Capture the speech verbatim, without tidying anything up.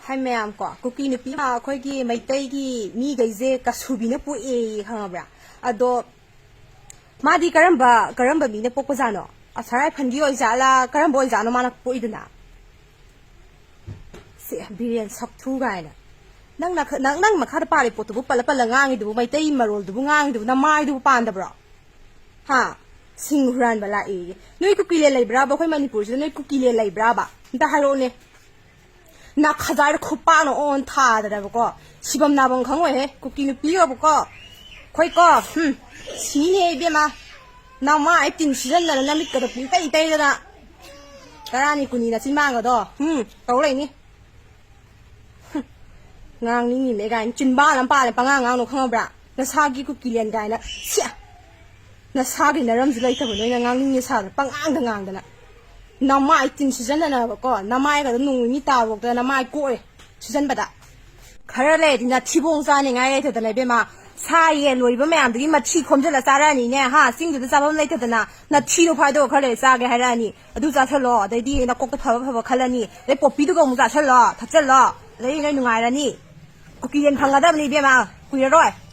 ꯍꯥꯏ ꯃꯌꯥꯝ ꯀꯣ, ꯀꯨꯀꯤ ꯅꯨꯄꯤ ꯑꯃ ꯑꯩꯈꯣꯏꯒꯤ ꯃꯩꯇꯩꯒꯤ ꯃꯤꯈꯩꯁꯦ ꯀꯁꯨꯕꯤꯅ ꯄꯣꯛꯑꯦ, ꯈꯪꯉꯕ꯭ꯔꯥ? ꯑꯗꯣ ꯃꯥꯗꯤ ꯀꯔꯝꯕ, ꯀꯔꯝꯕ ꯃꯤꯅ ꯄꯣꯛꯄꯖꯥꯠꯅꯣ? ꯑꯁꯥꯔꯥꯏꯐꯟꯒꯤ ꯑꯣꯏꯖꯥꯠꯂꯥ? ꯀꯔꯝꯕ ꯑꯣꯏꯖꯥꯠꯅꯣ ꯃꯥꯅ ꯄꯣꯛꯏꯗꯨꯅ? ꯁꯦ, ꯕꯤꯔꯦꯟ ꯁꯛꯊꯨ ꯀꯥꯏꯅ꯫ ꯅꯪꯅ ꯈ-, ꯅꯪ, ꯅꯪ ꯃꯈꯥꯗ ꯄꯥꯜꯂꯤ ꯄꯣꯠꯇꯨꯕꯨ ꯄꯜꯂ ꯄꯜꯂ ꯉꯥꯡꯉꯤꯗꯨꯕꯨ, ꯃꯩꯇꯩ ꯃꯔꯣꯜꯗꯨꯕꯨ ꯉꯥꯡꯉꯤꯗꯨꯕꯨ, ꯅꯃꯥꯏꯗꯨꯕꯨ ꯄꯥꯟꯗꯕ꯭ꯔꯣ? ꯍꯥ? ꯁꯤꯡ ꯍꯨꯔꯥꯟꯕ ꯂꯥꯛꯑꯦꯌꯦ꯫ ꯅꯣꯏ ꯀꯨꯀꯤꯂꯦꯟ ꯂꯩꯕ꯭ꯔꯥꯕ? ꯑꯩꯈꯣꯏ ꯃꯅꯤꯄꯨꯔꯁꯤꯗ ꯅꯣꯏ ꯀꯨꯀꯤꯂꯦꯟ ꯂꯩꯕ꯭ꯔꯥꯕ? ꯑꯝꯇ ꯍꯥꯏꯔꯛꯑꯣꯅꯦ꯫ ꯅꯥ ꯈꯖꯥꯏꯗ ꯈꯨꯄꯥꯛꯅ ꯑꯣꯟ ꯊꯥꯗꯅꯕꯀꯣ꯫ ꯁꯤꯐꯝ ꯅꯥꯐꯝ ꯈꯪꯉꯣꯏꯍꯦ, ꯀꯨꯀꯤ ꯅꯨꯄꯤꯒꯕꯨꯀꯣ꯫ ꯑꯩꯈꯣꯏꯀꯣ, ꯍꯨꯝ, ꯁꯤꯅꯦ ꯏꯕꯦꯝꯃ꯫ ꯅꯃꯥꯏ ꯇꯤꯟ ꯁꯤꯖꯟꯗꯅ ꯅꯃꯤꯠꯀꯗꯣ ꯄꯨꯡꯇꯩ ꯇꯩꯗꯅ꯫ ꯇꯔꯥꯅꯤ ꯀꯨꯟꯅꯤ ꯅꯆꯤꯟꯕꯥꯡꯒꯗꯣ, ꯍꯨꯝ, ꯇꯧ ꯂꯩꯅꯤ꯫ ꯍꯨꯝ, ꯉꯥꯡꯅꯤꯡꯉꯤꯅꯦ ꯀꯥꯏꯅ ꯆꯤꯟꯕꯥꯟ ꯑꯃ ꯄꯥꯜꯂꯦ, ꯄꯉꯥꯡ ꯉꯥꯡꯅꯨ ꯈꯪꯉꯕ꯭ꯔꯥ? ꯅꯁꯥꯒꯤ ꯀꯨꯀꯤꯂꯦꯟ ꯀꯥꯏꯅ꯫ ꯁꯤꯌꯥ! ꯅꯁꯥꯒꯤ ꯅꯔꯝꯁꯨ ꯂꯩꯇꯕ ꯅꯣꯏꯅ ꯉꯥꯡꯅꯤꯡꯉꯦ ꯁꯥꯗꯅ ꯄꯉꯥꯡꯗ ꯉꯥꯡꯗꯅ꯫ ꯅꯃꯥꯏ ꯇꯤꯟ ꯁꯤꯖꯟꯗꯅꯕꯀꯣ, ꯅꯃꯥꯏꯒꯗꯣ ꯅꯣꯡ ꯅꯤꯅꯤ ꯇꯥꯕꯧꯗ ꯅꯃꯥꯏ ꯀꯣꯛꯑꯦ ꯁꯤꯖꯟꯕꯗ꯫ ꯈꯔ ꯂꯩꯔꯗꯤ ꯅꯊꯤꯕꯣꯡ ꯆꯥꯅꯤꯡꯉꯥꯏ ꯂꯩꯇꯗꯅ ꯏꯕꯦꯝꯃ, ꯁꯥ ꯌꯦꯟ ꯂꯣꯏꯕ ꯃꯌꯥꯝꯗꯨꯒꯤ ꯃꯊꯤ ꯈꯣꯝꯖꯤꯜꯂ ꯆꯥꯔꯛꯑꯅꯤꯅꯦ, ꯍꯥ? ꯆꯤꯡꯗꯨꯗ ꯆꯥꯐꯝ ꯂꯩꯇꯗꯅ ꯅꯊꯤꯗꯣ ꯐꯥꯏꯗꯣꯛꯑ ꯈꯔ ꯂꯩꯔ ꯆꯥꯒꯦ ꯍꯥꯏꯔꯛꯑꯅꯤ꯫ ꯑꯗꯨ ꯆꯥꯁꯜꯂꯣ, ꯑꯗꯩꯗꯤ ꯅꯀꯣꯛꯇ ꯐꯕ ꯐꯕ ꯈꯜꯂꯅꯤ, ꯑꯗꯩ ꯄꯣꯄꯤꯗꯨꯒ ꯑꯃꯨꯛ ꯆꯥꯁꯜꯂꯣ, ꯊꯛꯆꯜꯂꯣ, ꯑꯗꯩꯗꯤ ꯅꯣꯏ ꯅꯨꯡꯉꯥꯏꯔꯅꯤ꯫ ꯀꯨꯀꯤꯂꯦꯟ ꯐꯪꯒꯗꯕꯅꯤ ꯏꯕꯦꯝꯃ, ꯀꯨꯏꯔꯔꯣꯏ꯫